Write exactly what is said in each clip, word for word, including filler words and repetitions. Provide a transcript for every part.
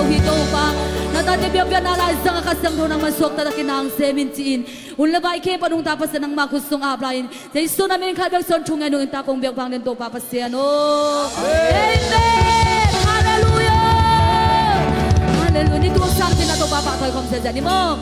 Hi Topa, na tate biakpiakna laizang a Kha Siangtho nangman suakta takin na hong sem in ci-in, hun le vai khempeuh a nungta Pasian nangma khut sung ap lai-in, Jesu na min khat bek suang thu ngen ung in, ta kong biak vang den Topa Pasian aw. Amen. Halleluiah. Halleluiah. Ni tuak sang cin a Topa pahtawi khawm ziazia ni maw.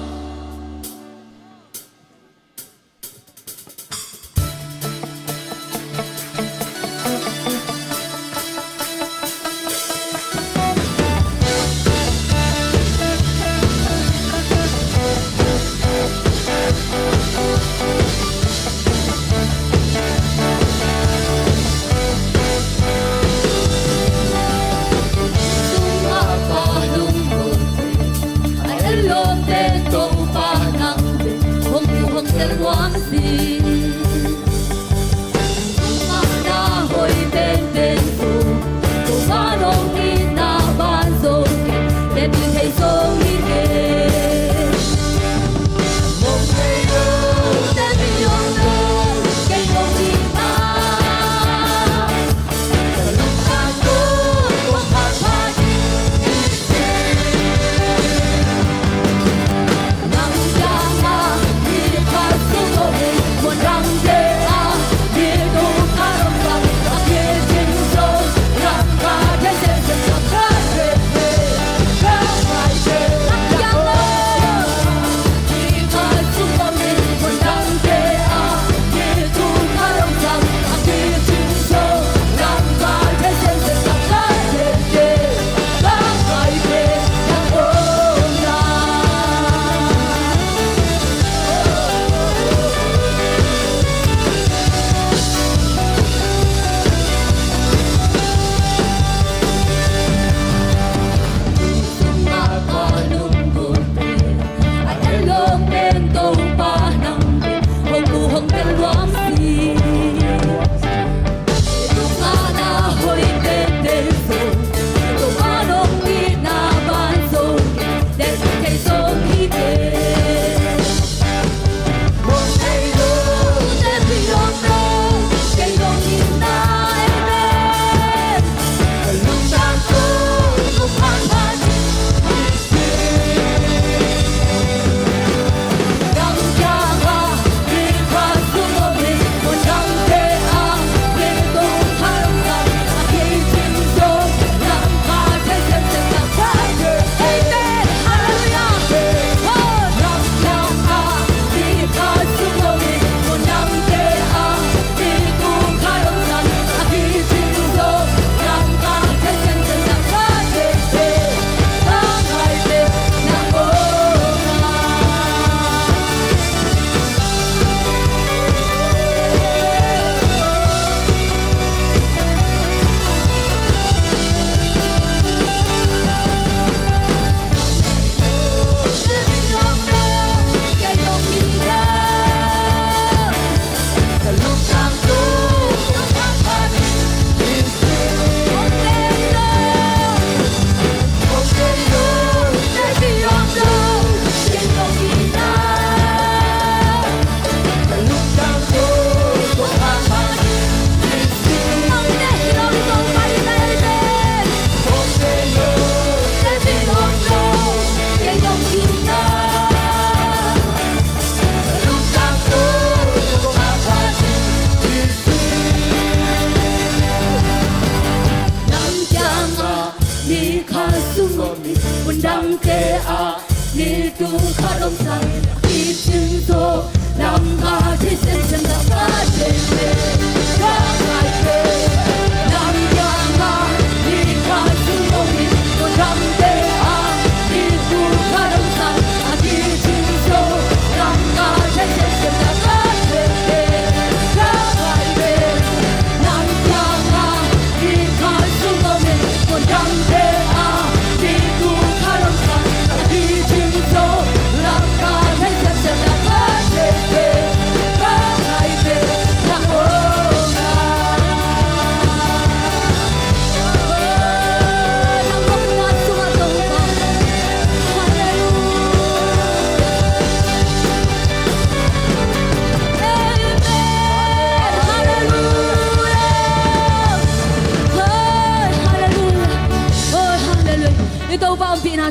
Sungah pa lungkul, a el lawmte tawh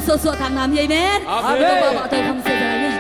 Suaksuak khak nam hi ei, amen. Amen. Topa mah tawh i kham sia zai ni.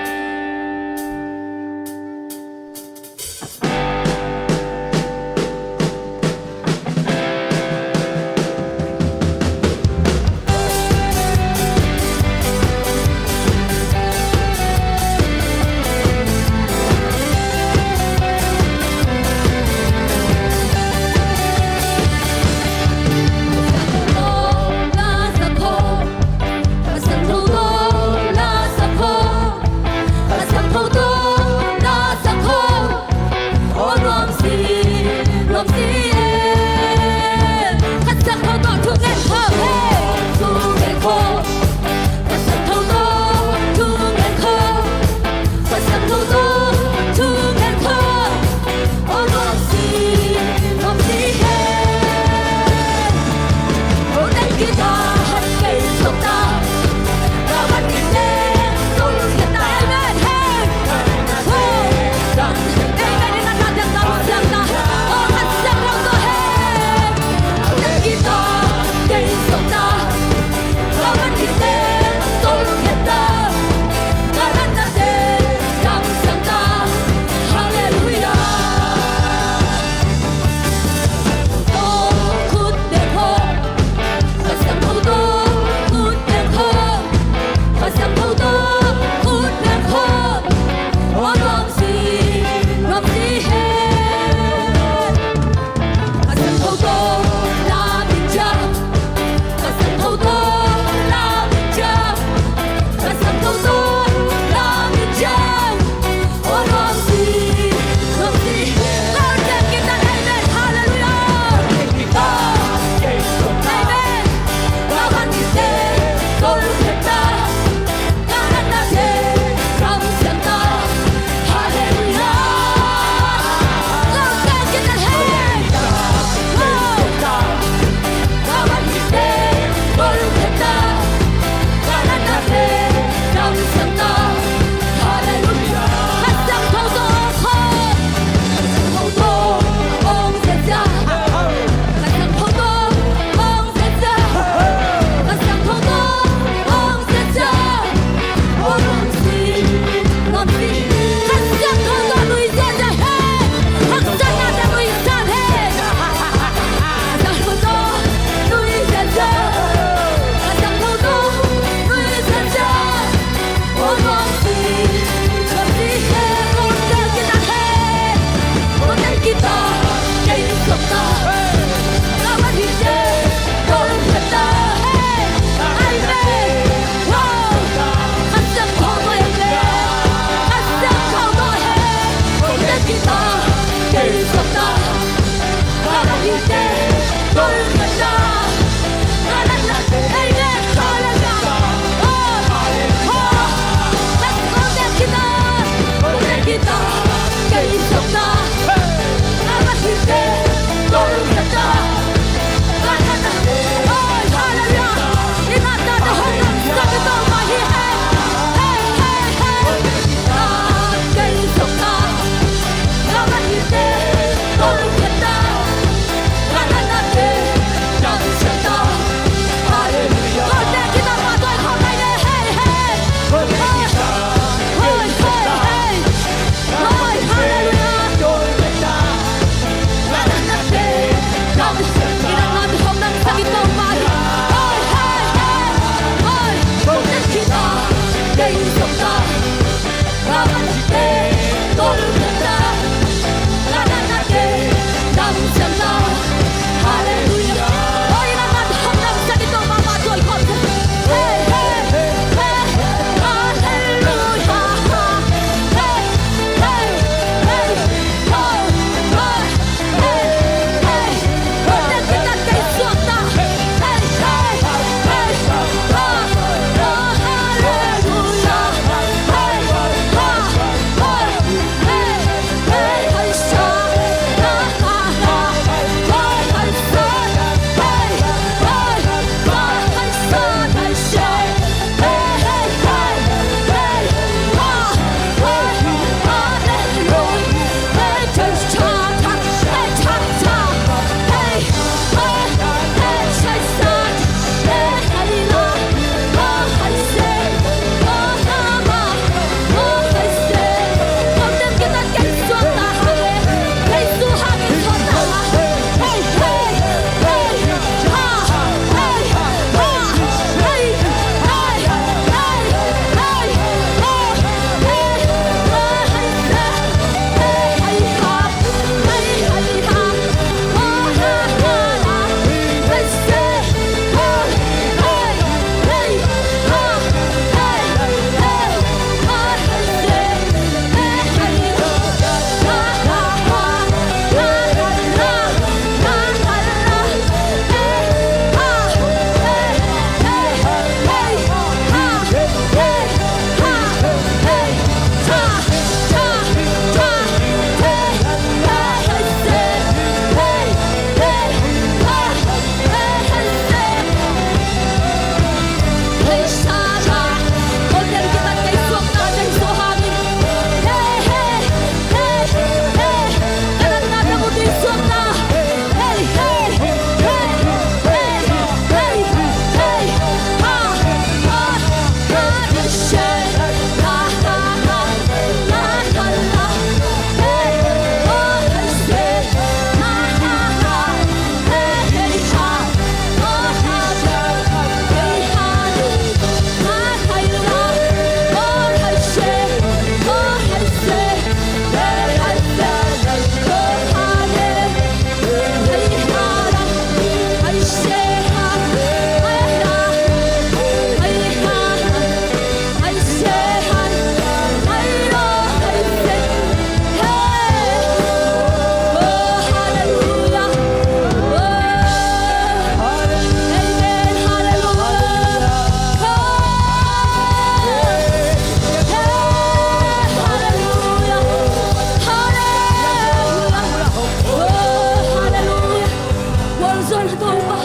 Zuan a Topa.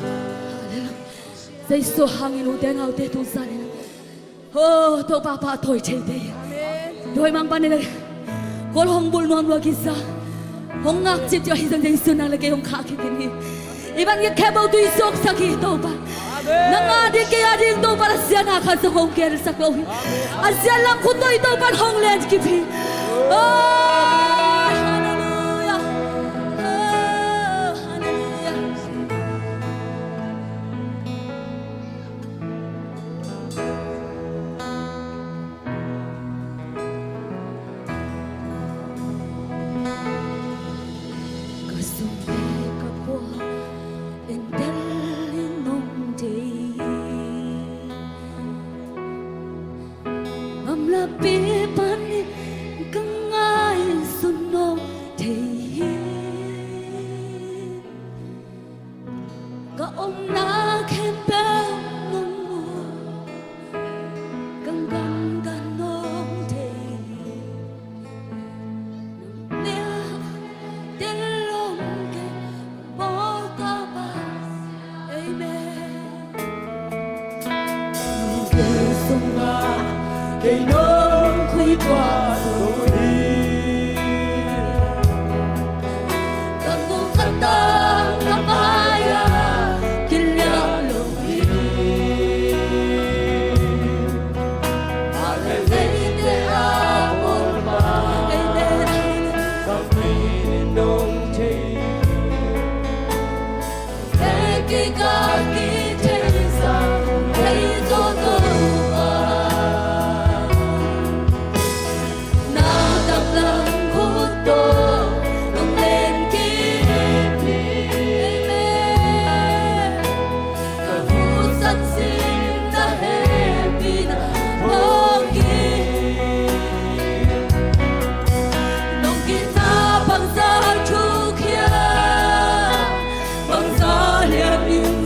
Halleluia. Jesu hangin ute naute tu zanin, oh, Topa pahtawi thei te. Dawi mang pan le kol hong bul nuam lua kisa. Hong ngak cip cip ahi zong Jesu nang le kei hong khah kik in hi. I ban ngiat khempeuh tui suaksak hi Topa. Nang a ding kei a ding Topa a siatna khat zong hong gelsak lo hi. A siat lam khut tawh i Topa hong len kip hi. Oh, halleluia. Oh, halleluia. Ka sum le ka pua en tel in nong thei hi. Gamlapi panin ka ngaihsun nong thei hi. Ka omna khempeuh nong mu, ka gamtat nong thei hi. Nang tel om kei, bawl ka ba. Amen. Nong tel sungah kei nong khuituah zo hi. Ka gukhat tang ka pai-ah kiliam lo hi. A leh leite a bawl pa, ka min in nong thei hi. Thei kei ka kithei zah, thei zo zo a. Na taklam khut tawh nong len kip hi. Amen. Ka hutsan sin na hehpihna phawk hi. Nong gitna bangzah thuk hiam, bangzah lian in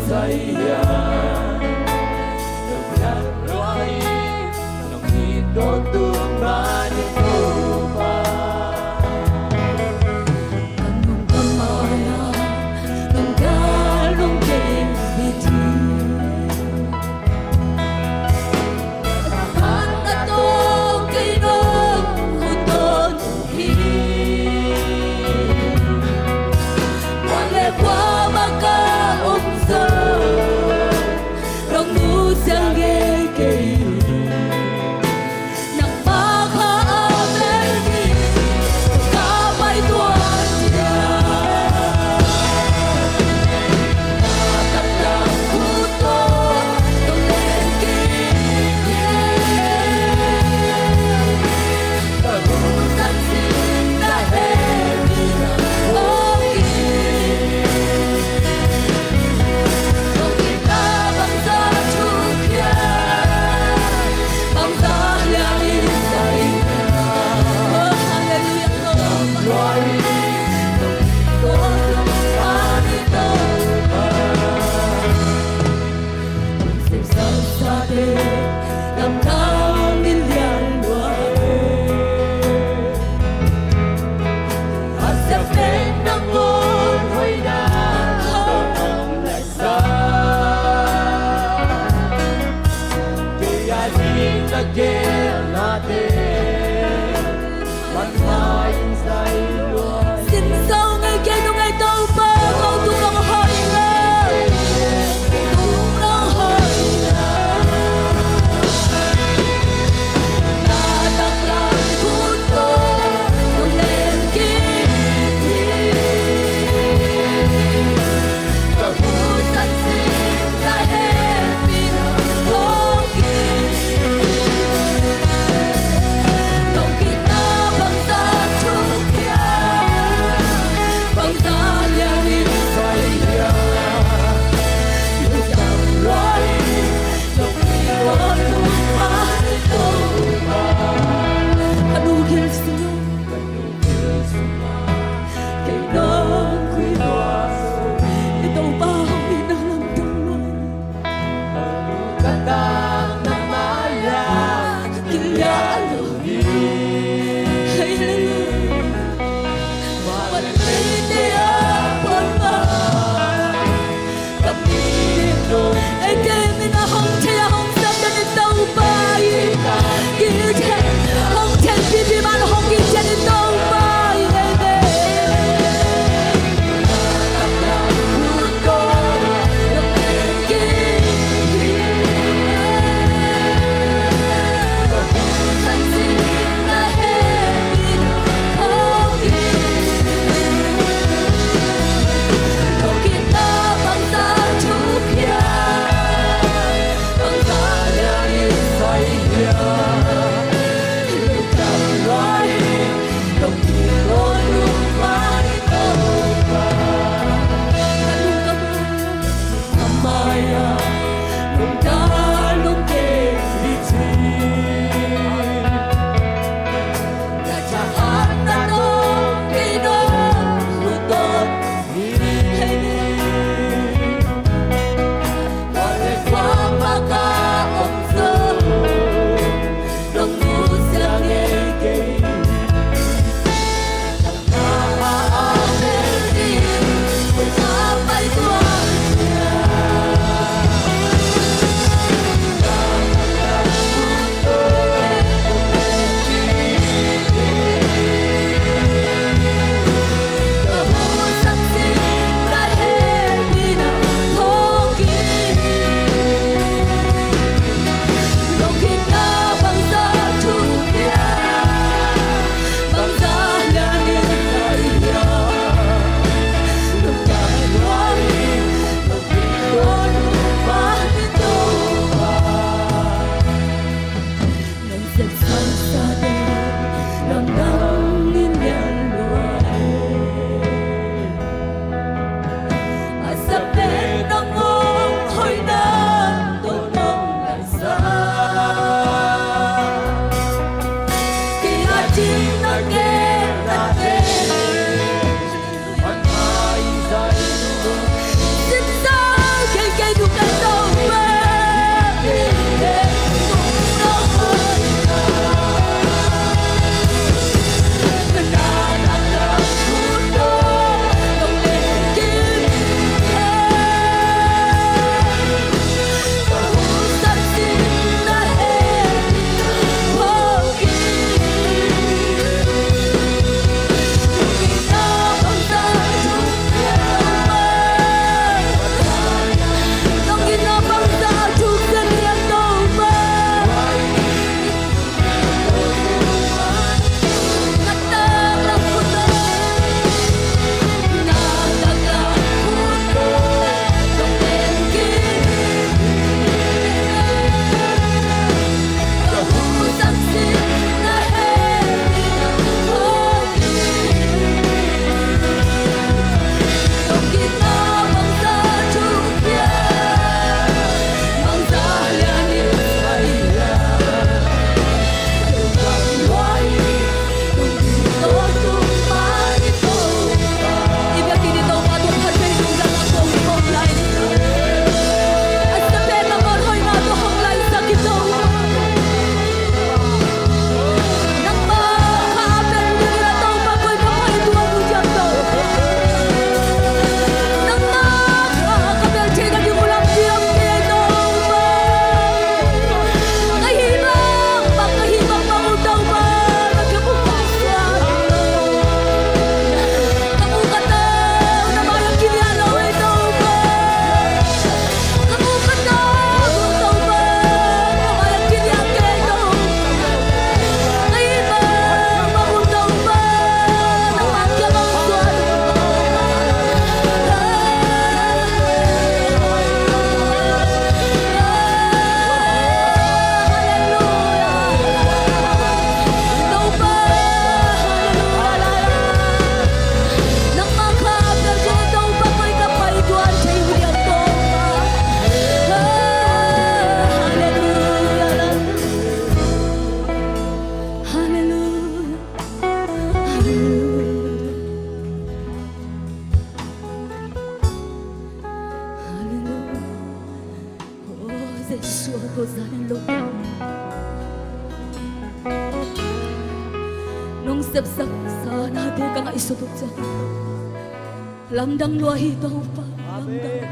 Jesu aw, tua zanin lungdam. Nong sepsak sa nate ka ngaihsut uh ciang lamdang lua hi Topa, lamdang.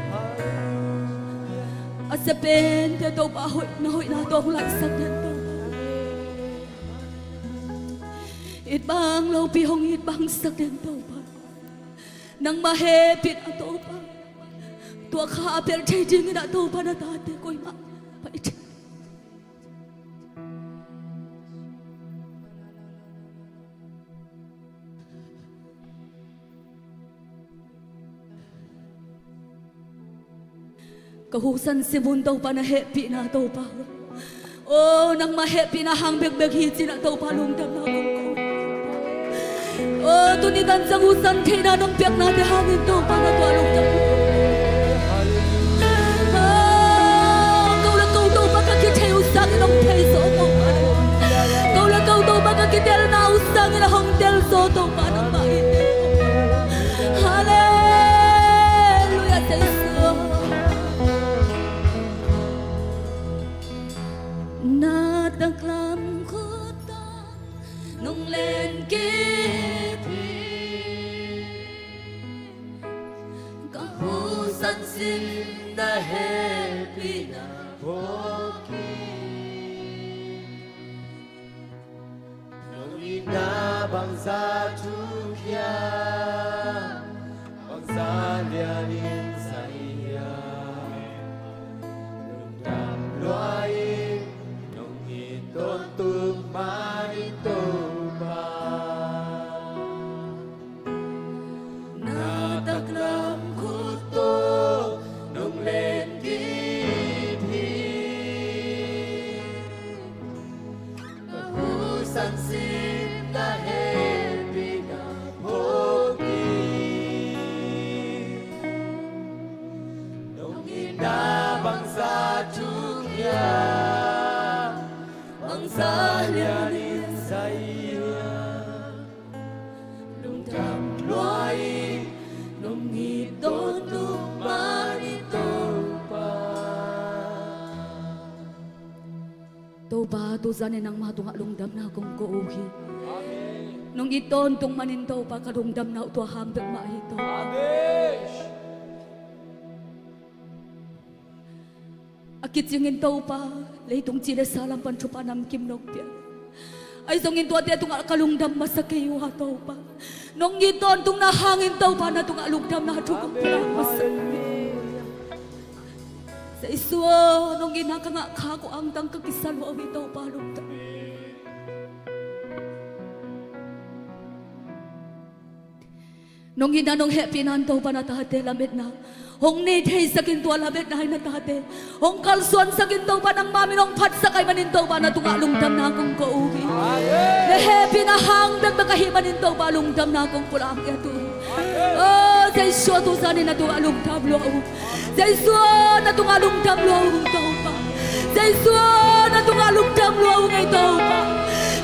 A sepente Topa, hoihna, hoihna tawh hong laihsak den Topa. It bang lopi hong it bangsak den Topa. Nangmah hehpihna Topa, tua kha a pelh thei dingin ah Topa na tate koimah pai thei. Ka hu san sim un Topa, na hehpihna Topa. O, nangmah hehpihna hang bekbek hi ci-in ah Topa lungdamna kong ko. O, tuni tan ciang hu san theihna nong piaknate hangin Topa na tuah lungdam. O, ko le ko Topa ka kithei uh sangin hong thei zaw Topa. Ko le ko Topa ka kitelna uh sangin hong tel zaw Topa nangmah hi. Halleluiah, Jesu. Na taklam khut tawh nong len kip hi. Ka hu san sim, na hehpihna phawk hi. Nong itna bangzah thuk hiam, bangzah lianin zai hiam. Lungdam lua ing, nong it tawntung manin Topa. Na taklam khut tawh nong len kip hi. Ka hu san sim, na hehpihna phawk hi. Nong itna bangzah thuk hiam, bangzah lianin zai hiam. Lungdam lua ing, nong it tawntung manin Topa. Topa, tu zanin nangmah tungah lungdamna kong ko uh hi. Amen. Nong it tawntung manin Topa, ka lungdamna uh tua hang bek mah hi Topa. Amen. A kicingin Topa, leitung ci le sa lam pan thupha namkim nong pia. Ahi zongin tuate tungah ka lungdam masa kei uh a Topa. Nong it tawntungna hangin Topa na tungah lungdamna thu kong pia masa. Jesu aw, nong itna ka ngah khak uh angtang ka kisa lua uh hi Topa, lungdam. Nong itna nong hehpihna in Topa na tate lametna hong nei theisakin, tua lametna in na tate hong kalsuansakin Topa, nangma min hong phatsak ahih manin Topa na tungah lungdamna kong ko uh hi. Na hehpihna hang bekbek ahih manin Topa lungdamna kong pulak ngiat uh hi. O Jesu aw, tu zanin na tungah lungdam lua ung. Jesu aw, na tungah lungdam lua ung Topa. Jesu aw, na tungah lungdam lua ung ei Topa.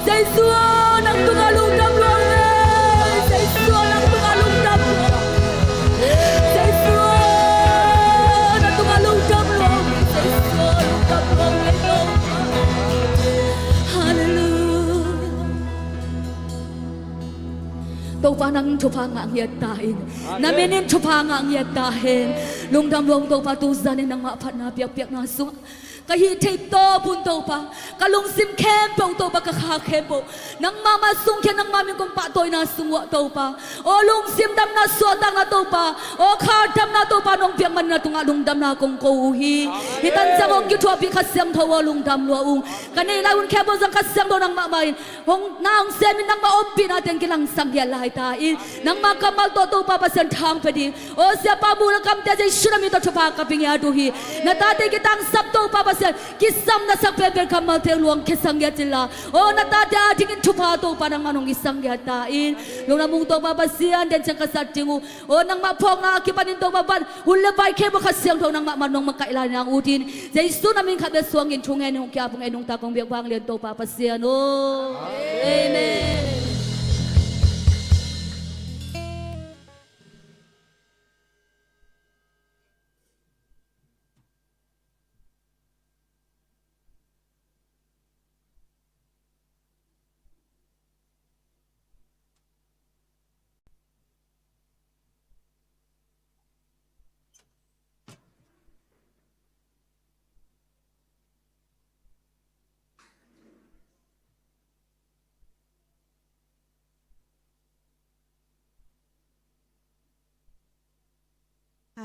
Jesu aw, na tungah lungdam lua ung ei. Jesu aw, na tungah lungdam lua ung. Jesu aw, na tungah lungdam lua ung ei. Jesu aw, lungdam lua ung ei Topa. Halleluiah. Topa nang thupha ngah ngiat ta in. Amen. Na min in thupha ngah ngiat ta hen. Lungdam lua ung Topa, tu zanin nangmah phatna biakpiakna sungah ka hih theih tawpin Topa, ka lungsim khempeuh Topa, ka kha khempeuh nangma mah sung khia, nangma min kong pahtawina sung uah Topa. O lungsim damna suahtakna Topa, o kha damna Topa nong piak manin na tungah lungdamna kong ko uh hi. Amen. Hih tan ciang hong kithuahpih Kha Siangtho aw, lungdam lua ung. Ka neih lai hun khempeuh zang Kha Siangtho nangmah mah in hong na hong semin, nangmah ompihna teng kilangsak ngiat lai ta in. Nangmah kammal tawh Topa Pasian thang pia ding. O Siapa mu le kamte, Jesu na min tawh thupha ka pia ngiat uh hi. Na tate kitangsap Topa Pasian, kisam na sak penpen kammalte luang khiasak ngiat inla, o na tate adingin thupha Topa nangmah nong hisak ngiat ta in. Lungdam ung Topa Pasian, den ciang ka sat ding uh. O nangmah phawkna a kipanin Topa ban hun le vai khempeuh Kha Siangtho nangmah mah nong makaih lai nang ut in. Jesu na min khat bek suangin thungen in hong ki-ap ung ei nungta kong biak vanglian Topa Pasian aw. Amen.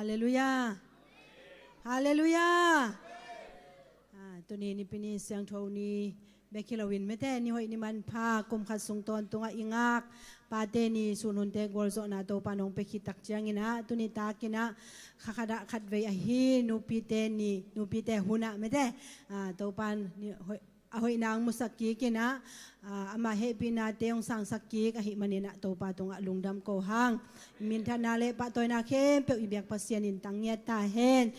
Halleluiah. Halleluiah. Ah, tuni Nipi ni siangtho ni bek hi loin mete, ni hoih ni manpha, kum khat sung tawntungah i ngak Pate ni sunhunte gualzawhna Topa nong pia khit tak ciangin ah, tuni takin ah kha khat ah khatvei ahi Nupite ni, Nupite hun ah mete, ah, Topa ni hoih a hoihna hong musak kik in ah, ah, ama hehpihnate hong sangsak kik ahih manin ah Topa tungah lungdam ko hang. Minthanna le pahtawina khempeuh i biak Pasian in tang ngiat ta hen.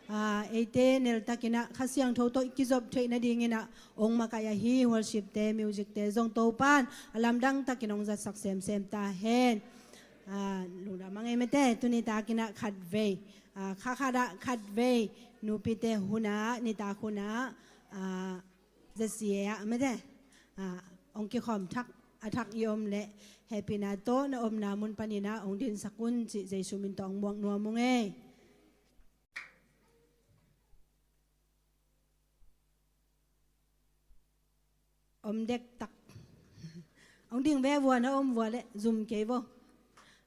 Ah, eite neltakin ah Kha Siangtho tawh i kizop theih nadingin ah hong makaih ahi worshipte, musicte zong Topan a lamdang takin hong zatsak semsem ta hen. Ah, lungdam a ngei mete, tuni takin ah khatvei, ah, kha khat ah khatvei Nupite hun ah, nitak hun ah, ah, Z C A ah mete, ah, hong kikhawm thak, a thak i om leh hehpihna tawh na omna mun panin ah hong dinsak un cih Jesu min tawh hong muak nuam ung ei. Om dektak. Hong ding ve vua, na om vua leh zum kei vo.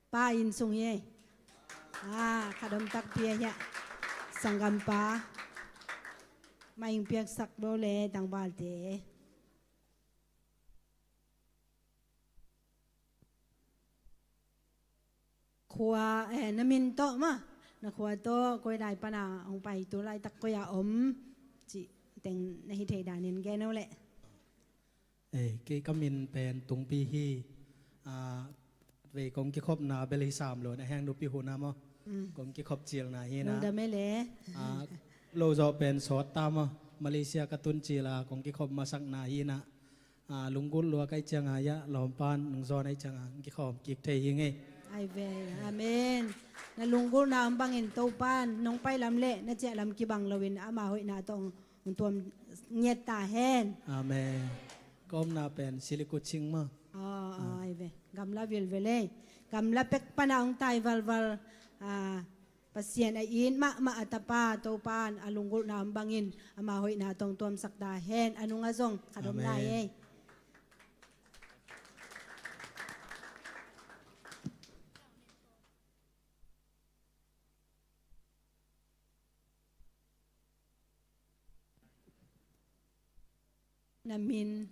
Pa inn sung hi ei. Ah, khat om takpi ahi ah. Sanggampa. Mah ing piaksak lo le tangvalte. Khua, eh, na min tawh mah. Na khua tawh koi lai pana hong pai, tu laitak koi a om cih teng na hi thei danin gen o leh. Eh, kei ka min pen Tungpi hi. Ah, vei kong kikhopna bel hi sam lo, na heng Nupi hun ah maw. Mm. Kong kikhop cilna hi na. Lungdam e le. Ah, lo zawh pen sawt ta maw. Malaysia ka tun cil a kong kikhop masakna hi na. Ah, lunggulh lua ka hih ciang a, ya lawmpan nungzawn a hih ciang a kikhawm kik thei hi ing ei. Ai ve, amen. Na lunggulhna om bangin Topan nong pai lam leh na ciah lam kibang loin ama hoihna tawh hong tuam ngiat ta hen. Amen. Ka omna pen Silikuching maw. Oh, oh, ai ve. Gamla vilvel ei. Gamla pek pana hong tai valval. Ah, Pasian a it mahmah a tapa Topan a lunggulhna om bangin ama hoihna tawh hong tuamsak ta hen. A nungah zong khat om lai ei. Na min?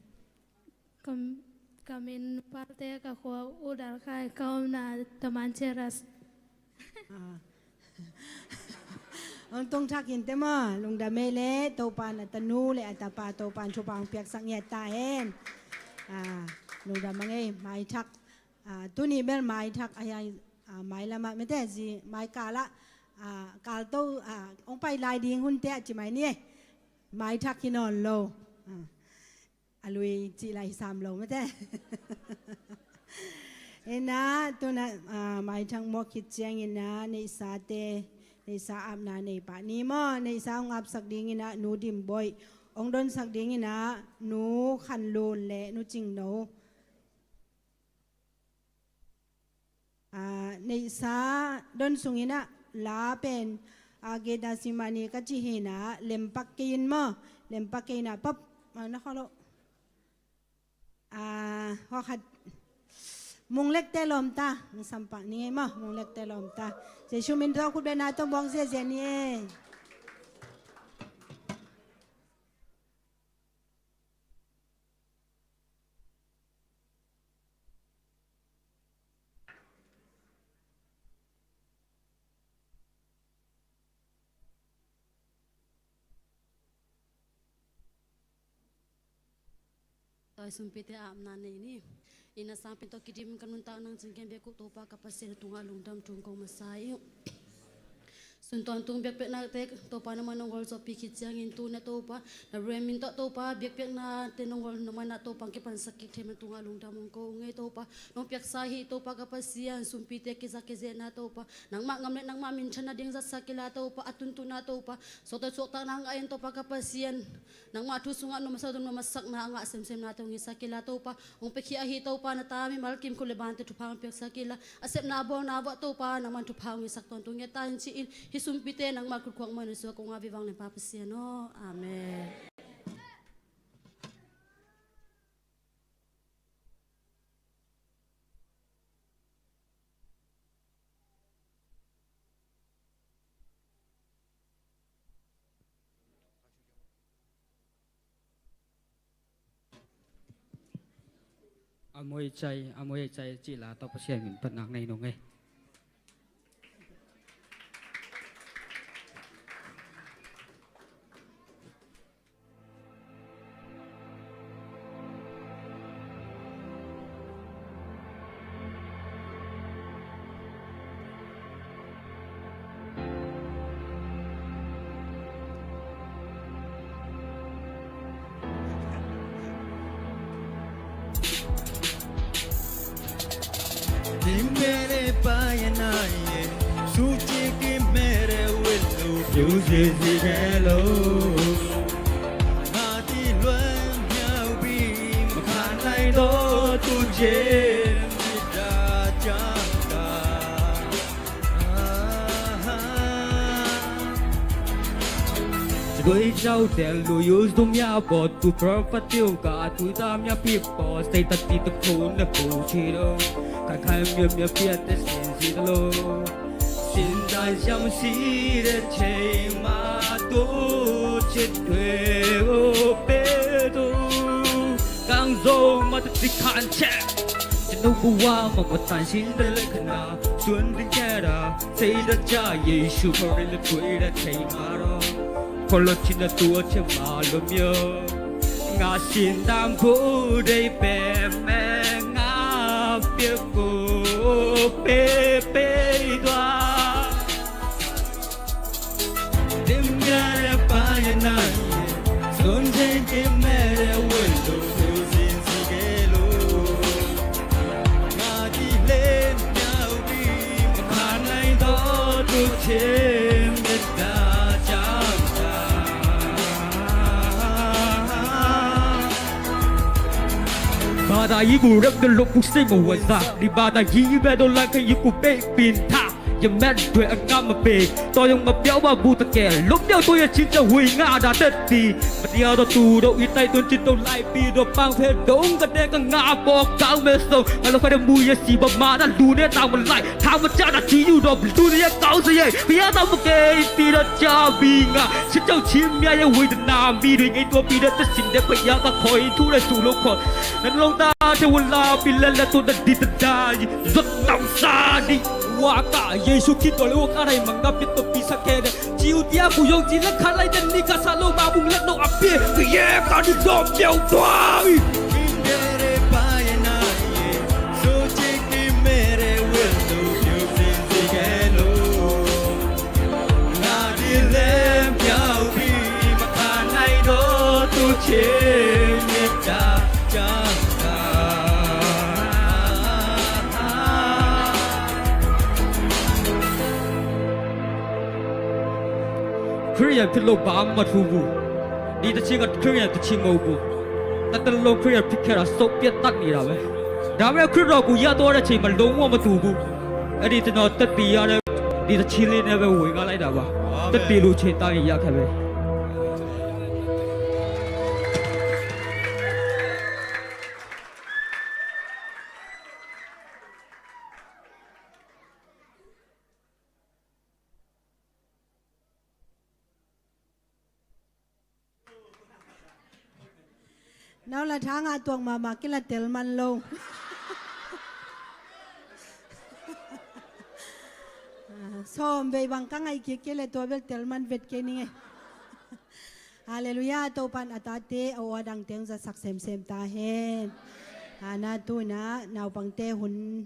Ka, ka min Palte, ka khua Udalkhai, ka omna Taman Cheras. Ah. Hong tung thak in teh maw, lungdam ei le, Topan a tanu le a tapa Topan thupha hong piaksak ngiat ta hen. Ah, lungdam a ngei, mai thak. Ah, tuni bel mai thak a hiai, ah, mai lamah mete zi, mai kalah, ah, kal to, ah, hong pai lai ding hunte ah ci mai ni ei. Mai thak hi nawn lo. Ah, a lui cih lai hi sam lo mete. Ina, tuna, ah, mai thak mawk khit ciangin ah, neihsate, neihsa apna nei pah ni maw, neihsa hong apsak dingin ah, Nu Dim Boih, hong donsak dingin ah, Nu Khan Lun le Nu Cing No. Ah, neihsa don sungin ah la pen, ah, Gita Simani ka ci hi na, lempak kei in maw, lempak kei in ah pap, ah, na khaw lo. Ah, hawkhat Munglekte lawmta, hong sampak ni ei maw, Munglekte lawmta. Jesu min tawh khutbetna tawh buang ziazia ni ei. Tua i sumpite apna nei ni. Ina sangpen tawh kidim ka nuntak nang cingken bek uh Topa ka Pasian tungah lungdam thu kong masa hi uh. Sun tawntung biakpiaknate Topa nangmah nong gualzawhpih khit ciangin tuni a Topa na biakpiakna te nong gual nangmah na Topa kipansak kik thei man tungah lungdam hong ko ung ei Topa. Nong piaksa hi Topa ka Pasian, sumpite kiza kizehna Topa, nangmah ngam le nangmah minthanna ding zatsak kila Topa, a tuntuna Topa, suakta suaktakna ngah in Topa ka Pasian, nangmah thu sungah nuamsa nuamsakna a ngah semsemna te hong hisak kila Topa. Hong piakhia ahi Topa na ta mimal kim khut le bante thupha hong piaksak kila, a sepna a bawlna vuah Topa nangman thupha hong hisak tawntung ngiat ta in ci-in, hih sumpite nangmah khut khuak mah na suak ung a, vivang lempa Pasian aw. Amen. A muai cai, a muai cai cih la tawh Pasian min phatna nei nung ei. Ki mere payana ye, suci ki mere welu, yuzi zigelo. Mati luen yau bi, makanai do tu je, mida jangka. Doi jau del lu yus dum ya bot tu per patiu ka tu tam ya pip bot stay ta ti ta kun na ku chi do. Ka kai mya mya pia te sin si lo. Sin dai jam si de che ma tu che tue o pe tu. Kang zo ma ta ti kan che. Cinu buwa ma ma tan sin de le kana. Sun din kera. Seida cha Yesu korin le kuira kei maro. Kolo china tua che malo myo. Nga sin dam bu dei pe me nga pia ko pe pe dua. Dem mere payana. Son jen ke mere wendo. Sin sigelo. Bada yi bu rep de lok bu sei ma wa za. Di bada yi be do la ka yi ku pe pin ta. Ya men dwe a ngam ma pe. To yong ma piao ba bu ta ke. Lok piao to ya chin cha hui nga da tet ti. Matia do tu do i tai tun chin do lai pi do pang phe dong ka de ka nga bok kau me so. Ka lo ka de mu ye si ba ma na lu ne tang ma lai. Tang ma cha na chi yu do lu ne ya kau sa ye. Pia ta ma ke pi do cha bi nga. Chi chau chi mya ye hui da na mi do ngai tua pi do ta sin de pa ya ka koi tu le su lo ko. Nan long ta te wala pi le le tu da di ta da. Zot tang sa di. Wa ka Yesu Kito le wa ka dai ma nga pi to pi sa ke de. Jiu dia ku yong ji le khalai den ni ka sa lo ma bung le no a pie. Ki ye ka ni dom diau tuai. Ki mere pa ye na ye. So ji ki mere wel do diu zin zi ke lo. Na di lem diau bi ma ka nai do tu che mi ta jang ta. Khristian phit lo bang ma thu bu. Di ta chi ngat Khristian ta chi mo bu. Ta ta lo Khristian phit khe ra so piat tat ni ra ve. Da ve Khristian bu ya to ra chi ma lo mo ma thu bu. A di ta no tat pi ya le. Di ta chi li ne ve wui nga lai da ba. Tat pi lu chi ta ya khe ve. Nau la thang a tuang mama kila tel man lo. Som bei bang ka ngai kik kele tua bel tel man vet ke ni nge. Hallelujah, Topan a tate a ua dang teng za sak sem sem ta hen. Ana tu na naupang te hun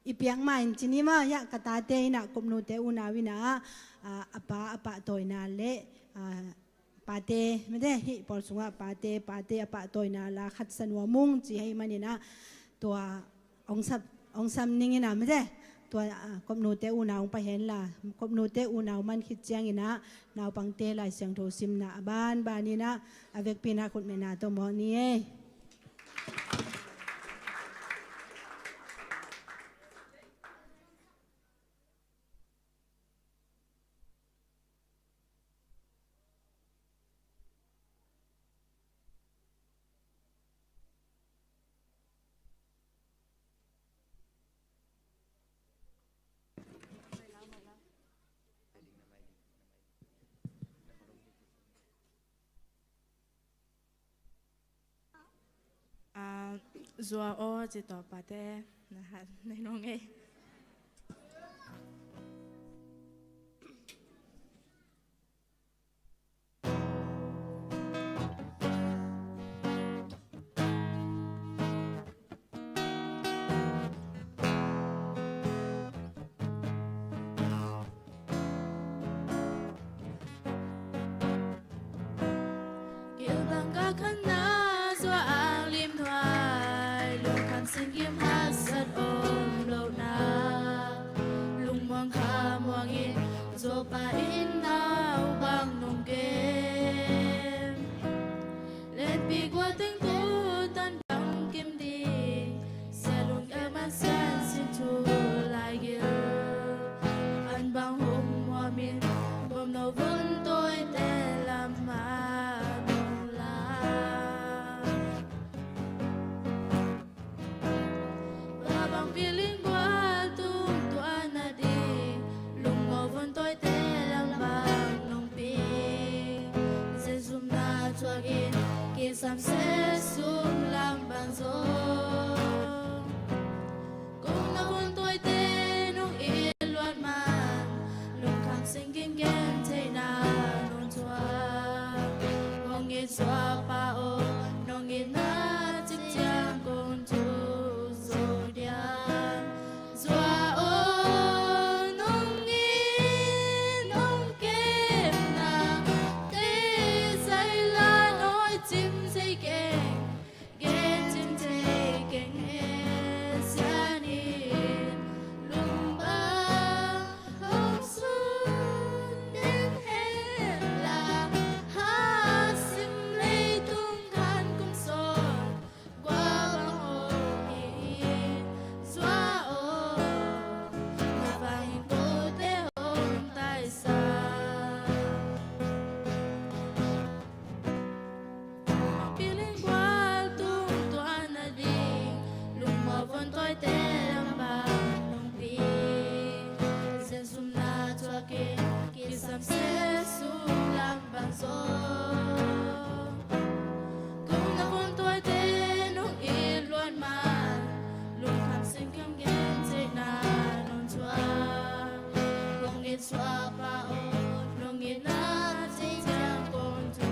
I piak ma in cini ma ya ka tate ina kumnute unau ina a, a pa a pahtawina le a pate mete hih pawl sungah pate pate a pahtawina la khat sa nuam ung ci hei manina tua ong sam ning ina mete tua a kumnute unau ong pai hen la kumnute unau man khit ciangina naupangte Lai Siangtho simna a banbanina a vekpina khutmena tawh mawh ni ei. Zua aw ci tawh pate na hat nei nong ei. Kilbang ka khanna zua ang lim thuai, lungkham singkim haksat om lohna, lungmuang kha muangin Zopa in nau bang nong kem. Lenpi kua teng tu tan bang kim ding, sia lungkem a sian sin thu lai gil. An bang hong muamin bom no vun tawite lam a nong la. Tua bang piling gual tung tua na ding, lungmawh vun tawite lam bang nong pi. Zen zumna thuakin kisam se sum lam bang zong, kong na vun tawite nong it luat man, lungkham singkim gen theihna nong thuak. Hong it Zuapa aw, nong itna cik ciang kong thu zo diam. Zua aw, nong it nong kemna te zai la nawi cim thei keng. Gen cim thei keng e, sian in lum bang hong sun den hen la. Ha sim leitung khan kum sawm, kua bang hong hi in, Zua aw, na bangin kote hong taisa. Piling gual tung tua na ding, lungmawh vun tawite lam bang nong pi. Zen zumna thuakin kisam se sum lam bang zong, kong na vun tawite nong it luat man, lungkham singkim gen theihna nong thuak. Kong it Zuapa aw, nong itna cik ciang kong thu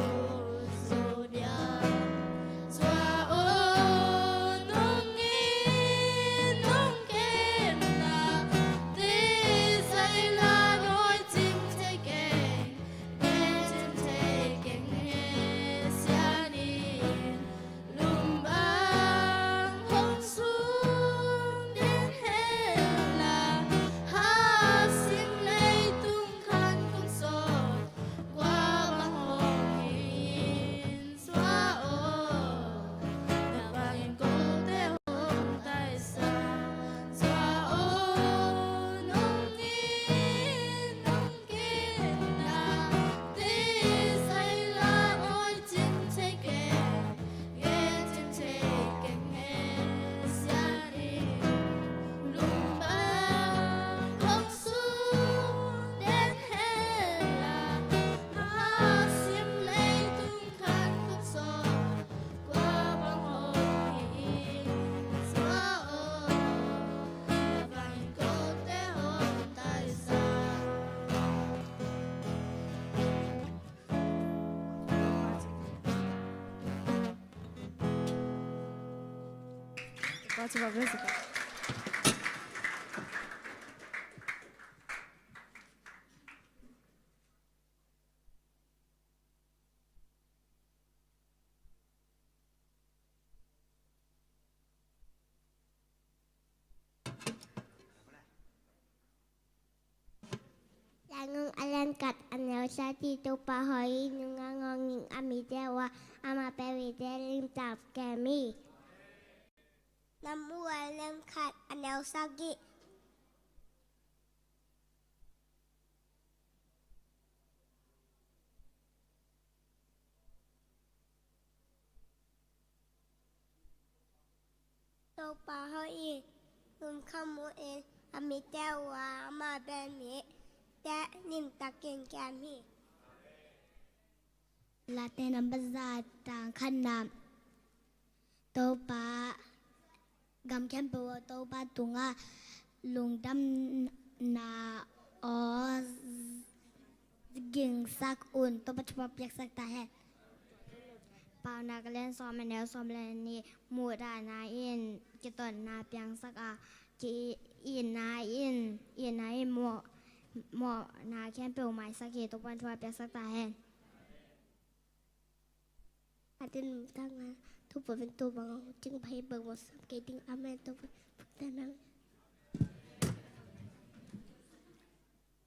zo diam. Zua aw, nong it nong kemna te zai la nawi cim thei keng. Gen cim thei keng e, sian in lum bang hong sun den hen la. Ha sim leitung khan kum sawm, kua bang hong hi in, Zua aw, na bangin kote hong taisa. Zua aw, nong it nong kemna te zai la nawi cim thei keng. Gen cim thei keng e, sian in lum bang hong sun den hen la. Ha sim leitung khan kum sawm, kua bang hong hi in, Zua aw, na bangin kote hong taisa. Late Nong a lian khat a neu sagih. Topa hawh hi, nunga ngawng in a mite uh a, amah bek mite limtak kem hi. Samuel a lian khat a neu sagih. Topa hawh hi, lungkham uh in a mite uh a, amah bek mite limtakin kem hi. Late namba za, tang khatna. Topa Gam khempeuh aw, Topa tungah lungdamna aw gingsak un. Topa thupha piaksak ta hen. Paunak a lian sawm, a neu sawm le nih. Muhdahna in kitotna piangsak a, ki-itna in, itna in mawh, mawhna khempeuh maisak hi. Topa thupha piaksak ta hen. Atin tanga tu pavin tu bang cing pai bang wasam kei ding. Amen. Topa puktanang.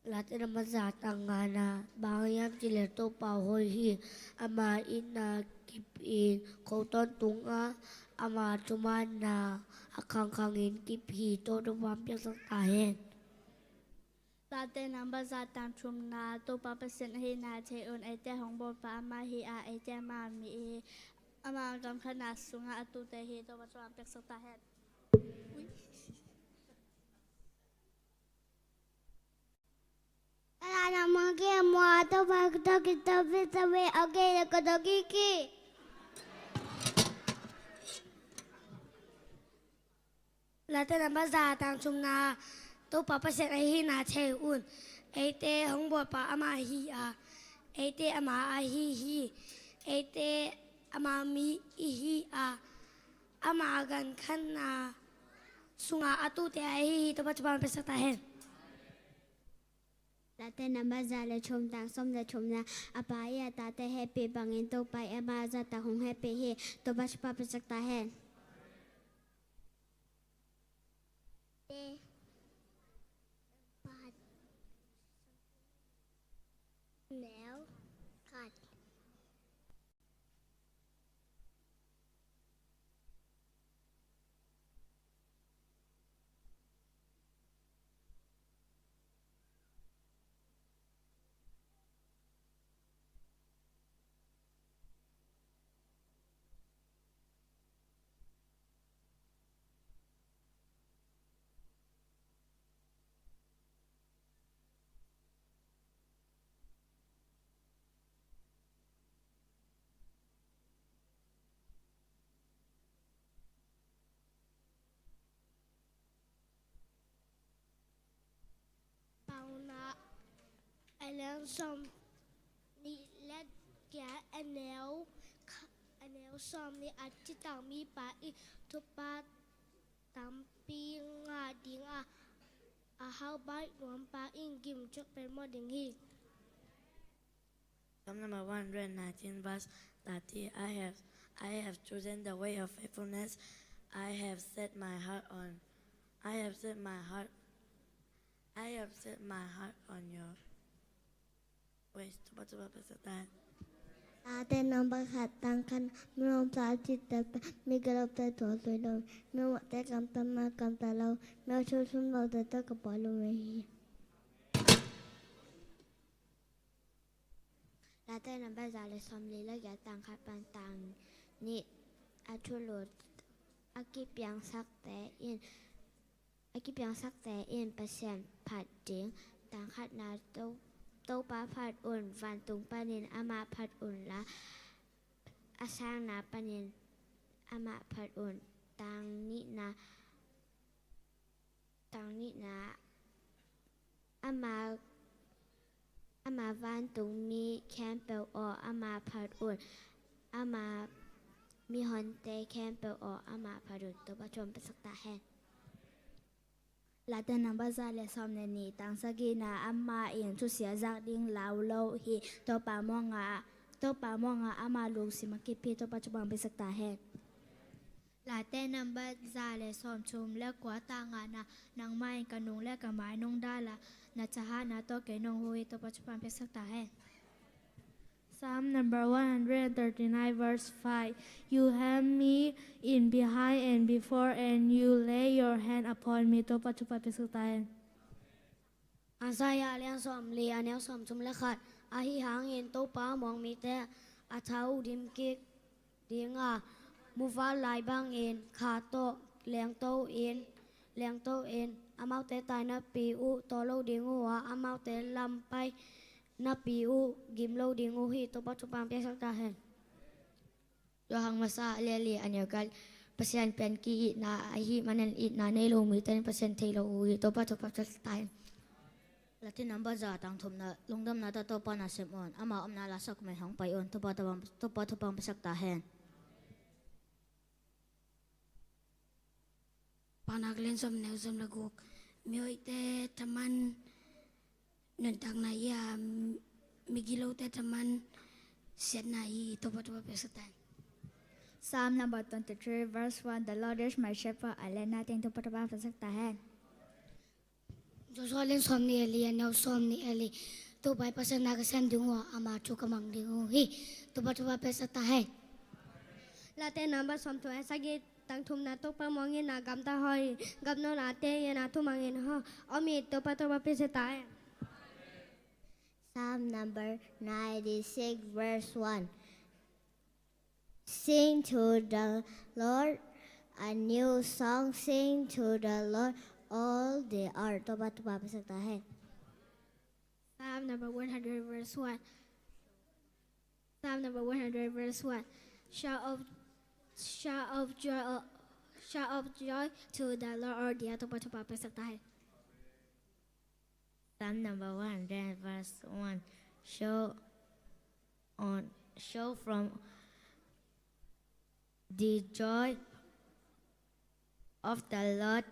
Late nambat za tang ngana, bang hiam cih leh Topa hoih hi, ama itna kip in, kho tawntung a, ama thumanna a khangkhang in kip hi. Topa thupha piaksak ta hen. Late nambat za tang thumna, Topa Pasian ahihna thei un. Eite hong bawlpa ama hi a, eite ama mi hi. Ama gam khatna sungah a tute hi. Topa thupha piaksak ta hen. Ui. Ala na mage mo ato ba kuto kito pita we oge ya koto kiki. Late nambat za tang thumna, Topa Pasian ahihna thei un. Eite hong bawlpa ama hi a, eite ama ahi hi. Eite ama mi i hi a, ama gam khatna sunga a tute ahi hi. Topa thupha piaksak ta hen. Late nambat za le thum tang sawm le thumna, a pa i a tate hehpih bangin Topa i ama zahtak hong hehpih hi. Topa thupha piaksak ta hen. Te, pat, neu, khat. Paunak a lian sawm nih le giat, a neu kha-, a neu sawm nih. A citak mipa in thupha tampi ngah ding a, a hauh baih nuampa in gimcik pelmawh ding hi. Psalm number one hundred nineteen, verse thirty. I have, I have chosen the way of faithfulness. I have set my heart on, I have set my heart, I have set my heart on your ways. Topa thupha piaksak ta hen. Late nambat khat tang khat, mi lawmta a cihte pen mi galopte tawh a zui lo, mi mawhte kamta mi a kamta lo, mi a thusum lote tawh ka pua lo hi. Late nambat za le sawmli le giat tang khat pan tang nih. A thulu a kipiangsakte in, a kipiangsakte in Pasian phat ding. Tang khatna, To, Topa phat un, vantung panin amah phat unla, a sangna panin amah phat un. Tang nihna, tang nihna, ama, ama vantung mi khempeuh aw, ama phat un. Ama mihonte khempeuh aw, ama phat un. Topa thupha piaksak ta hen. Late nambat za le sawm le nih, tang sagihna, amah in thusia zak ding lau lo hi. Topa muanga, Topa muanga ama lungsim a kip hi. Topa thupha piaksak ta hen. Late nambat za le sawmthum le kua, tang ngana, nangmah in ka nung le ka mai nungdal a, na thahatna tawh kei nong huh hi. Topa thupha piaksak ta hen. Psalm number one hundred and thirty-nine, verse five. You hem me in behind and before, and you lay your hand upon me. Topa thupha piaksak ta hen. Isaiah a lian sawmli, a neu sawmthum le khat. Ahi hangin Topa muang mite a tha uh dim kik ding a, muval lai bangin kha tawh lengto in, lengto in, amaute tai napi uh taw lo ding uh a, amaute lam pai napi uh gim lo ding uh hi. Topa thupha piaksak ta hen. Johan masa a lian li, a neu giat. Pasian pian ki-itna ahih manin itna nei lo mite in Pasian thei lo uh hi. Topa thupha pia sak ta hen. Late number za, tang thumna, lungdamna tawh Topa na sem un. Ama omna la sak mai hong pai un. Topa thupha, Topa thupha pia sak ta hen. Paunak lian sawm, neu sawm le guk. Mihoihte thaman nuntakna hi a, migilote thaman siatna hi. Topa thupha pia sak ta hen. Psalm number twenty-three, verse one. The Lord is my shepherd, I lack nothing. Topa thupha pia sak ta hen. Joshua lian sawm nih le li, a neu sawm nih le li. Topa i Pasian na ka sem ding uh a, ama thu ka mang ding uh hi. Topa thupha pia sak ta hen. Late number sawm thum le sagih, tang thumna, Topa muang in a gamta haw hi. Gamta nawn a te in a thumang in haw om hi. Topa thupha pia sak ta hen. Psalm number ninety-six, verse one. Sing to the Lord a new song, sing to the Lord, all the earth. Topa thupha pia sak ta hen. Psalm number one hundred, verse one. Psalm number one hundred, verse one. Shout of, shout of joy, uh, shout of joy to the Lord, all the earth. Topa thupha pia sak ta hen. Psalm number one hundred, verse one. Shout on, shout from the joy of the Lord,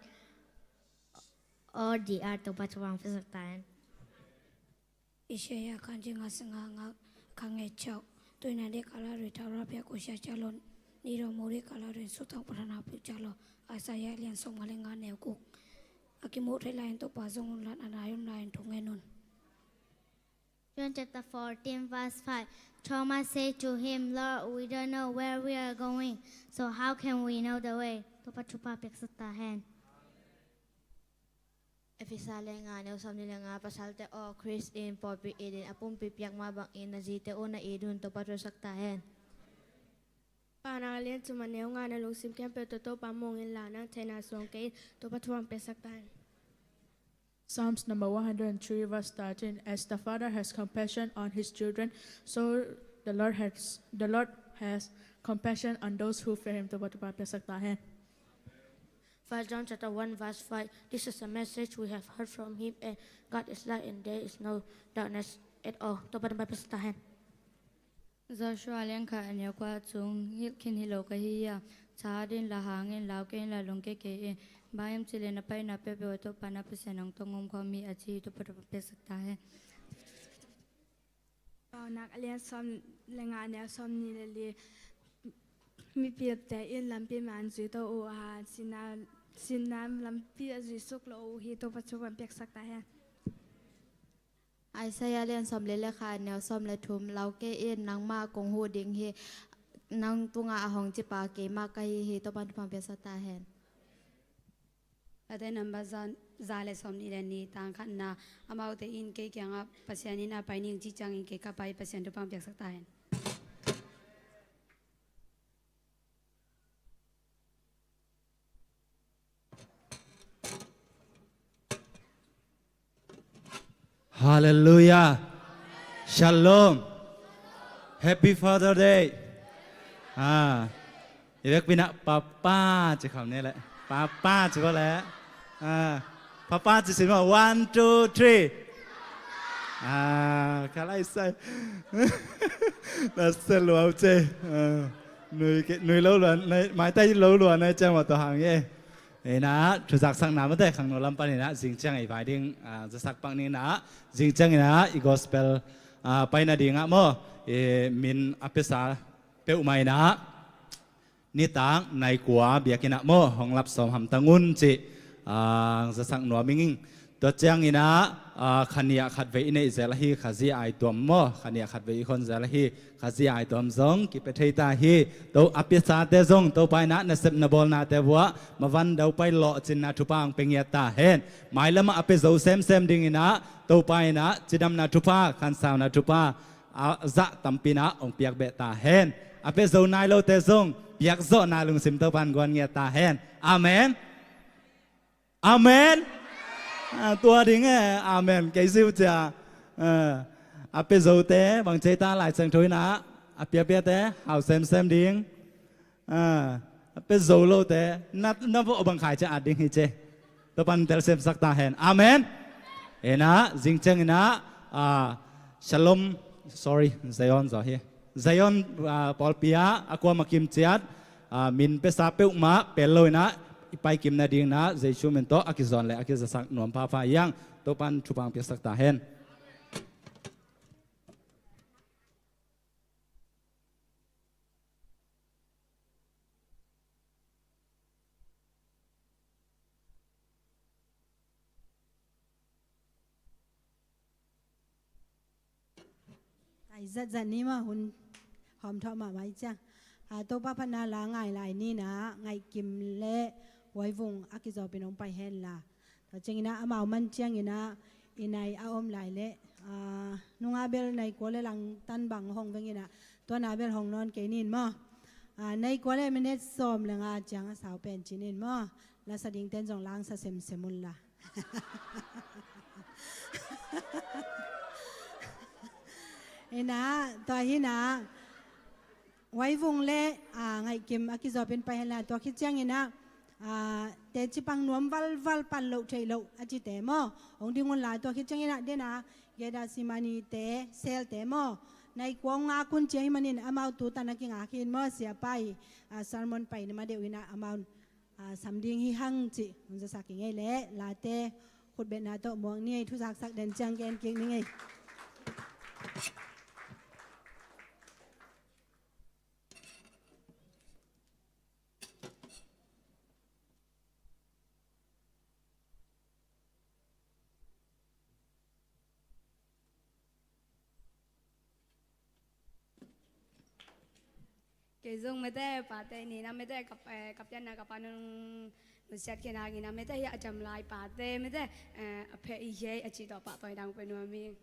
all the earth. Topa thupha pia sak ta hen. Isaiah khanzi nga, sawmnga nga, kha nge chau. Tuina de kala rui thau ra pia kusia chalo. Ni ro muri kala rui sutang prana pu chalo. Isaiah lian sawmnga le nga, neu guk. A kimuh thei lai in Topa zong un la, a nai un la in thu ngen un. John chapter fourteen, verse five. Thomas said to him, "Lord, we don't know where we are going, so how can we know the way?" Topa thupha pia sak ta hen. Efesa lian nga, neu sawmnih le nga. Pasalte aw, Khrist in pawlpi it in a pumpi piak mah bangin na zite uh na it un. Topa thupha pia sak ta hen. Paunak lian thum, a neu nga. Na lungsim khempeuh tawh Topa muang in la, nang theihna suang kei in. Topa thupha pia sak ta hen. Psalms number one hundred and three, verse thirteen. As the Father has compassion on his children, so the Lord has, the Lord has compassion on those who fear him. Topa thupha pia sak ta hen. First John chapter one, verse five. This is a message we have heard from him, and God is light, and there is no darkness at all. Topa thupha pia sak ta hen. Joshua lian khat, a neu kua. Chung hilh khin hi lo ka hi a, tha din la, hang in lau kei in la, lungke kei in. Bang hiam cih leh na paina peuhpeuh ah Topa na Pasian hong tong om khawm hi, a ci hi. Topa thupha pia sak ta hen. Paunak a lian sawm le nga, a neu sawmnih le li. Mipilte in lampi man zui to uh a, sinna, sinna lampi a zui suk lo uh hi. Topa thupha pia sak ta hen. Isaiah lian sawmli le khat, neu sawm le thum. Lau kei in, nangmah kong huh ding hi. Nang tungah a hong cipa keimah ka hi hi. Topa'n thupha pia sak ta hen. Late number za, za le sawmnih le nih, tang khatna. Amaute in kei kiangah Pasian in a pai ning cih ciangin kei ka pai. Pasian thupha pia sak ta hen. Hallelujah. Shalom. Happy Father Day. Ah. I vekpi-in ah papa ci kham ni leh. Papa ci ko leh. Ah. Papa ci sin maw. One, two, three. Ah, ka lai sai. Na se lua uh ci. Ah. Nui ke, nui lo lua, nai, maitai lo lua nai ciang maw tua hang e. Inah, thuzak sakna mate khangno lam panin ah, zing ciang i vai ding, ah, zasak pak ni inah, zing ciang inah, i gospel, ah, paina dingah maw, i min a piasa peuhmah inah, nitak nai kua biakinn ah maw, hong lap sawm hamtang un cih, ah, zasak nuam ing. Tua ciang inah, ah, kha nih ah khatvei i neih zel ahi, Khazih aituam maw, kha nih ah khatvei i khon zel ahi, Khazih aituam zong kipia thei ta hi. To a piasate zong Topa inah nasep na bawlnate vuah mavan daupai lawhcinna thupha hong pia ngiat ta hen. Mailam ah a pia zo semsem ding inah Topa inah cidamna thupha, khansauna thupha, a zah tampi inah hong piak beh ta hen. A pia zo nai lote zong piak zawhna lungsim Topa'n guan ngiat ta hen. Amen. Amen. Ah, tua ding e, amen. Kei ziu cia. Ah, a pia zote, bang ci ta, Lai Siangtho inah a piapiate hau semsem ding. Ah, Pe zo lote na, na vawh bang khai ciang at ding hi ce. Topa'n telsemsak ta hen. Amen. Inah zing cianginah, ah, Shalom, sorry, Zion zaw hi. Zion, ah, pawlpi ah a kuama kim ciat, ah, min pesa peuhmah pel lo inah i paikim nadinginah Jesu min tawh a kizawn le a kizasak nuam phapha hi hang. Topa'n thupha piaksak ta hen. Ai zatzat ni mah, hun hawmthawh mahmah hi ciang. Ah, Topa phatna la ngai lai ni inah Ngaihkim le Huaivung a kizawpin hong pai hen la. Tua cianginah amau man cianginah i nai a om lai leh, ah, nunga bel nai kua le langtan bang hong venginah tua na bel hong nawn kei nin maw. Ah, nai kua le minute sawm le nga ciang a sau pen ci nin maw. Lasa dingten zong langsa semsem un la. Inah tua hi inah Huaivung le, ah, Ngaihkim a kizawpin pai hen la, tua khit cianginah, ah, teci pang nuam valval pan loh theih loh a cite maw hong ding un la, tua khit cianginah dena Gethsemane te, sel te maw, nai kua ngak un ci ahih manin amau tu tan a kingak hi in maw, siapa i, ah, sermon pai ni ma deuh inah amau, ah, sam ding hi hang cih hong zasak i ngei leh late khutbetna tawh muak ni ei, thuzaksak den ciang gen kik ni ngei. Kei zong mete pate ni na mete kap, eh, kapianna kapa nung nusiat kei na gina mete hi a jam lai pate mete, eh, a phe i hei a ci tawh pa tawh i dang pe nuam hi.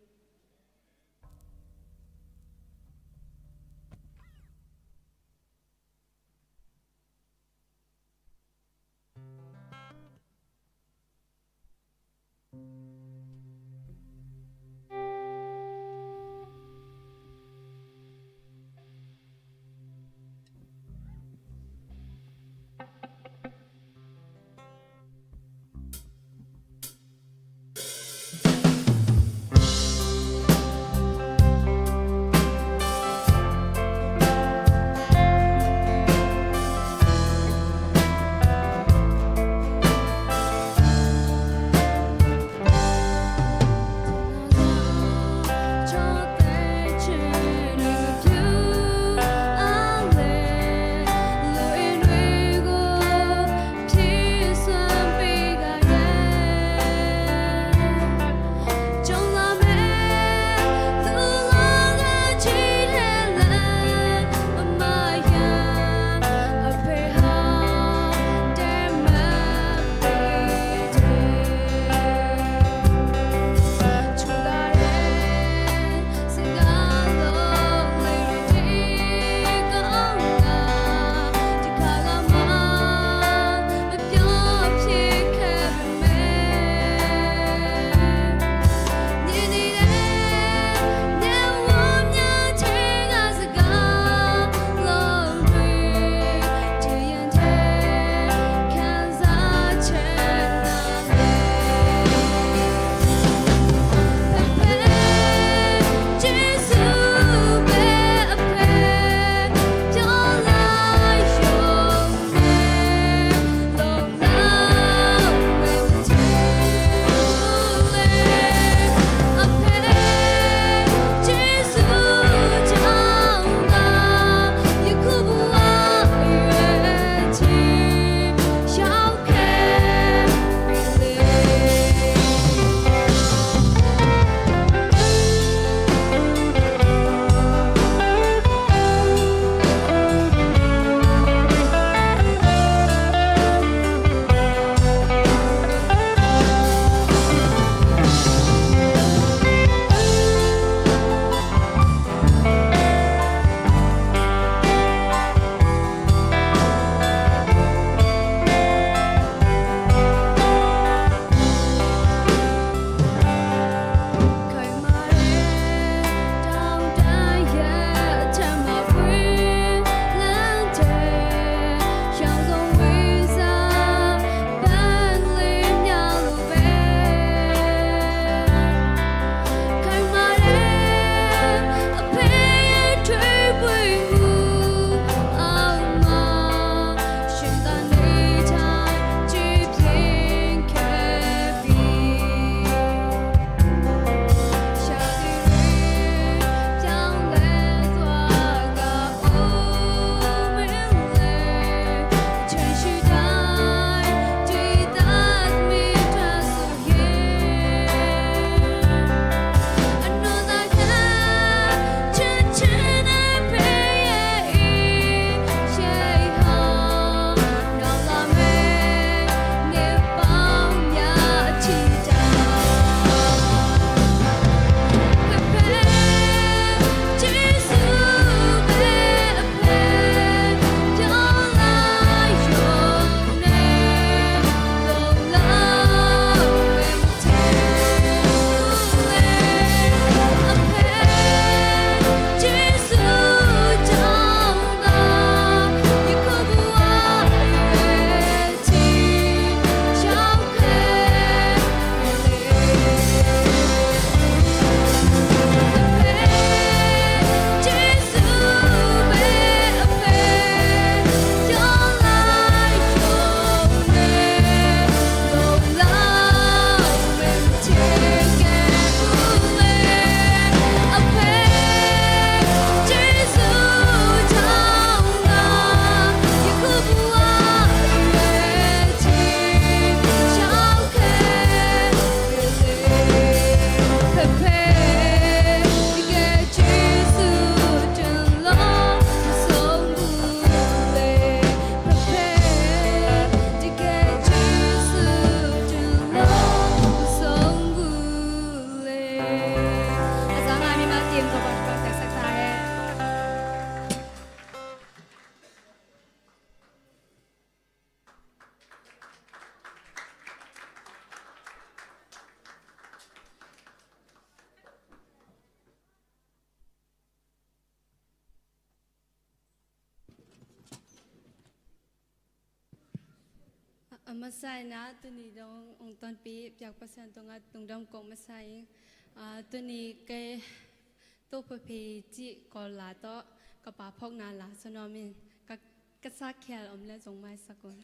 A masa in ah tuni dong hong tonpih piak Pasian tungah lungdam kong masa ing. Ah, tuni kei Topa Phei cih Kawl la tawh ka pa phawkna la sa nuam ing. Ka, ka sa khial om leh zong maisak un.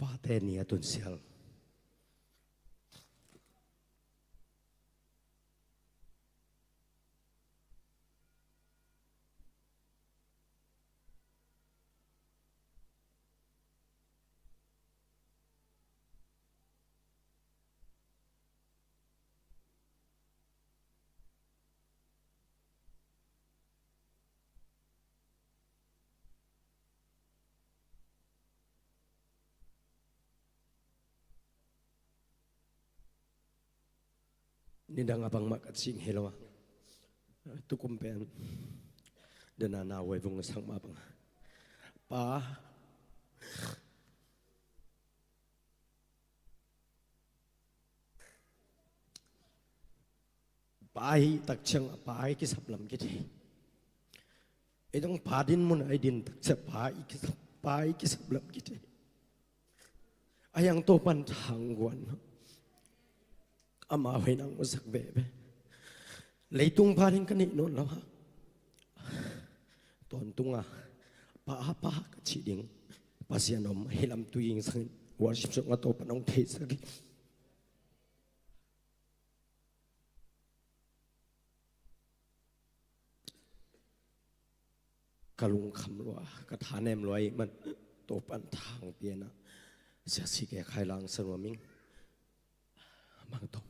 Pate ni a tunsial. Nidang a bangmah ka cih hi lo a, tukum pen dena na huai vung a sak mah bang a, Pa, pa hi tak ciang a pa hi kisap lam kithei. Ei dong pa din mun a i din tak ciang pa hi kisap, pa hi kisap lam kithei. A hiang Topan thang guan, ama hoih nang musak veve. Leitung pa ding ka neih nawn lo a, tawntung a pa, pa ka cih ding Pasian om hi lam tui ing sangin worship song a Topan hong theisak hi. Ka lungkham lua, ka thanem lua ih man Topan thang piana. Siasi ke khai lang sa nuam ing. Mang tong.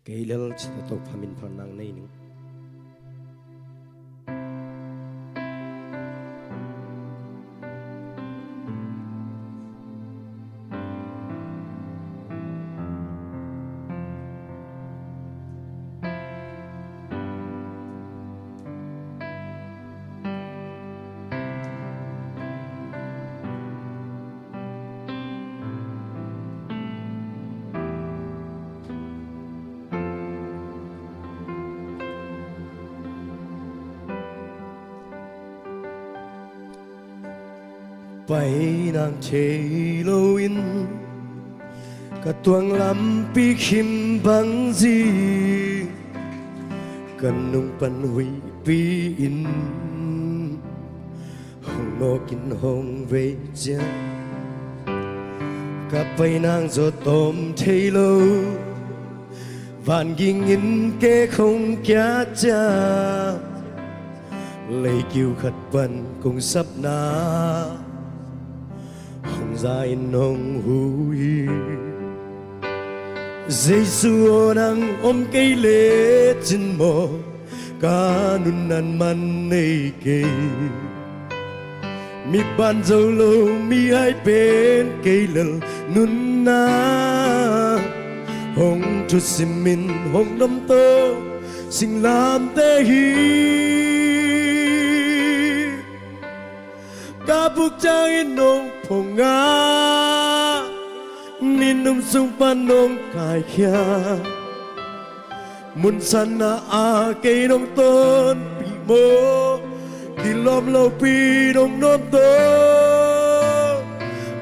Kei lel cita Topa min phan nang nei ning. Pai nang thei loin ka tuang lampi khim bang zi, ka nung pan huihpi in hong nawkin hong vei ciang, ka pai nang zaw tawm thei lo. Van ging in ke khong kia ciang, leikiu khat pan kong sapna hong za in hong hu hi. Jesu aw, nang om kei le cin maw, ka nunnan man nei kei. Mi ban zo lo, mi hai pen kei lel nunna hong thusim in hong nomto singlamteh hi. Ka buk ciangin nong phong a, ninum sung pan nong kaikhia. Mun sanna a kei nong tonpih maw, kilawm lopi nong nomto.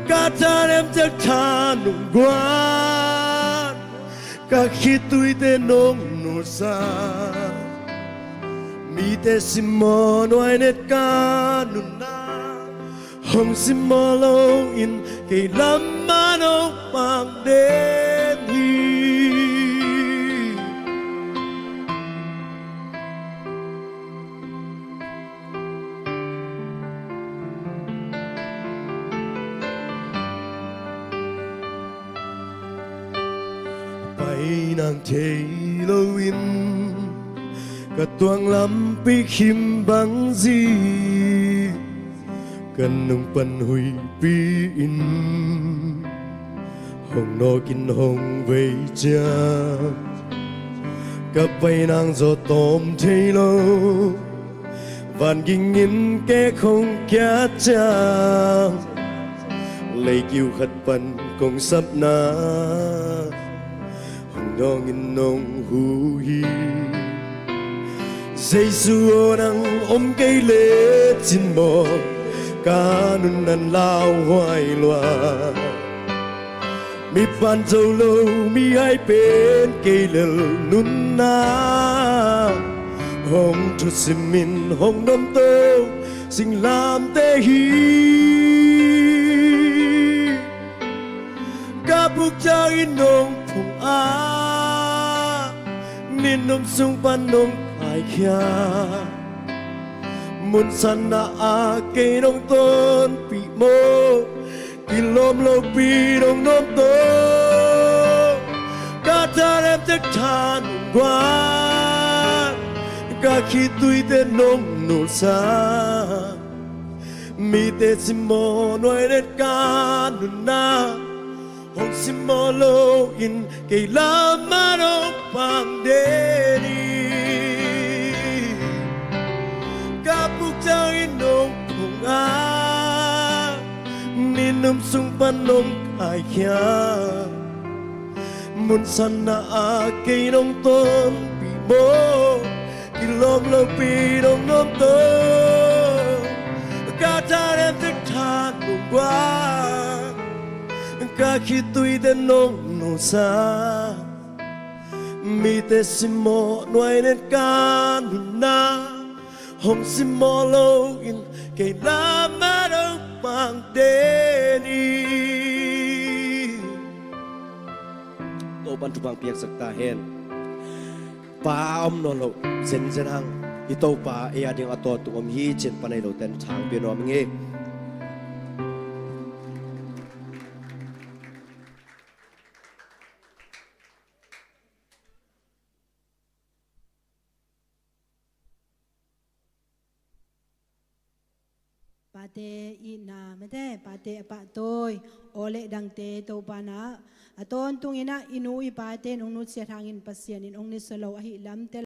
Ka thanem ciang tha nong guan, ka khitui te nong nusa. Mite simmawh nuai net ka nunna hong simmawh loin kei lam man hong pang den hi. Pai nang thei loin ka tuang lampi khim bang zi, ka nung pan huihpi in hong nawkin hong vei ciang, ka pai nang zaw tawm thei lo. Van ging in ke khong kia ciang, leikiu khat pan kong sapna hong dawng in nong hu hi. Jesu aw, nang om kei le cin maw, ka nunnan lauhuai lua. Mi pan zo lo, mi hai pen kei lel nunna hong thusim in hong nomto singlamteh hi. Ka buk ciangin nong phong a, ninum sung pan nong kaikhia. Mun sanna ah kei nong tonpih maw? Kilawm lopi nong nuam taw. Ka talem tek tha nong guan, ka khitui te nong nusia. Mite simmawh nuai den ka nunna, hong simmawh loin kei lamah nong pang den hi. Ka puk ciangin nong phong a, minum sung pan nong kaikhia. Mun sanna ah kei nong tonpih maw? Kilawm lopi nong nuam taw. Ka talem tek tha nong guan, ka khitui te nong nusia. Mite simmawh nuai den ka nunna, hong simmawh loin kei lamah nong pang den hi. Topa'n thupha piaksak ta hen. Pa a om nawn loh zenzen hang, i Topa ei a ding a tawntung om hi ci-in pa nei lote'n thang pia nuam ing ei. Pate itna mate, pate a pahtawi, aw le dangte Topa'n a tawntung in a, i nu i pate nong nusiat hangin Pasian in hong nusia lo ahih lamte